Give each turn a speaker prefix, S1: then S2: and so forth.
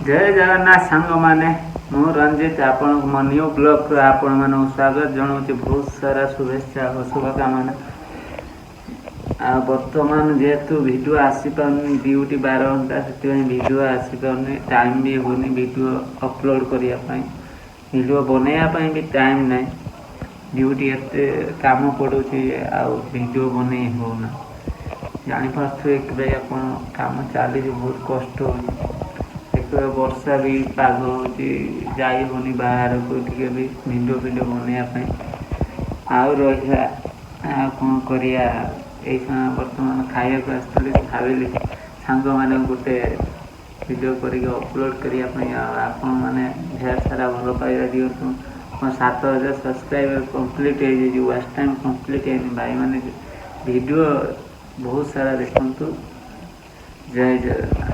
S1: ଜୟ ଜଗନ୍ନାଥ ସାଙ୍ଗମାନେ, ମୁଁ ରଞ୍ଜିତ, ଆପଣଙ୍କୁ ମୋ ନ୍ୟୁ ବ୍ଲଗ୍ରୁ ଆପଣମାନଙ୍କୁ ସ୍ୱାଗତ ଜଣାଉଛି। ବହୁତ ସାରା ଶୁଭେଚ୍ଛା ଓ ଶୁଭକାମନା। ଆଉ ବର୍ତ୍ତମାନ ଯେହେତୁ ଭିଡ଼ିଓ ଆସିପାରୁନି, ଡ୍ୟୁଟି 12 ଘଣ୍ଟା, ସେଥିପାଇଁ ଭିଡ଼ିଓ ଆସିପାରୁନି। ଟାଇମ୍ ବି ହେଉନି ଭିଡ଼ିଓ ଅପଲୋଡ଼ କରିବା ପାଇଁ, ଭିଡ଼ିଓ ବନେଇବା ପାଇଁ ବି ଟାଇମ୍ ନାହିଁ। ଡ୍ୟୁଟି ଏତେ କାମ ପଡ଼ୁଛି, ଆଉ ଭିଡ଼ିଓ ବନେଇ ହେଉନା। ଜାଣିପାରୁଥିବେ କେବେ ଆପଣ, କାମ ଚାଲିଛି, ବହୁତ କଷ୍ଟ ହେଉଛି। ଏକ ବର୍ଷା ବି ପାଗ ହେଉଛି, ଯାଇ ହେଉନି ବାହାରକୁ ଟିକେ ବି ଭିଡ଼ିଓ ଫିଡ଼ିଓ ବନେଇବା ପାଇଁ। ଆଉ ରହିଲା, ଆଉ କ'ଣ କରିବା? ଏଇ ସମୟ ବର୍ତ୍ତମାନ ଖାଇବାକୁ ଆସିଥିଲି, ଭାବିଲି ସାଙ୍ଗମାନଙ୍କୁ ଗୋଟେ ଭିଡ଼ିଓ କରିକି ଅପଲୋଡ଼ କରିବା ପାଇଁ। ଆଉ ଆପଣମାନେ ଢେର ସାରା ଭଲ ପାଇବା ଦିଅନ୍ତୁ। ମୋ 7000 ସବସ୍କ୍ରାଇବର କମ୍ପ୍ଲିଟ୍ ହେଇଯାଇଛି, ୱାଚ୍ ଟାଇମ୍ କମ୍ପ୍ଲିଟ୍ ହେଇନି। ଭାଇମାନେ ଭିଡ଼ିଓ ବହୁତ ସାରା ଦେଖନ୍ତୁ। ଜୟ ଜଗନ୍ନାଥ।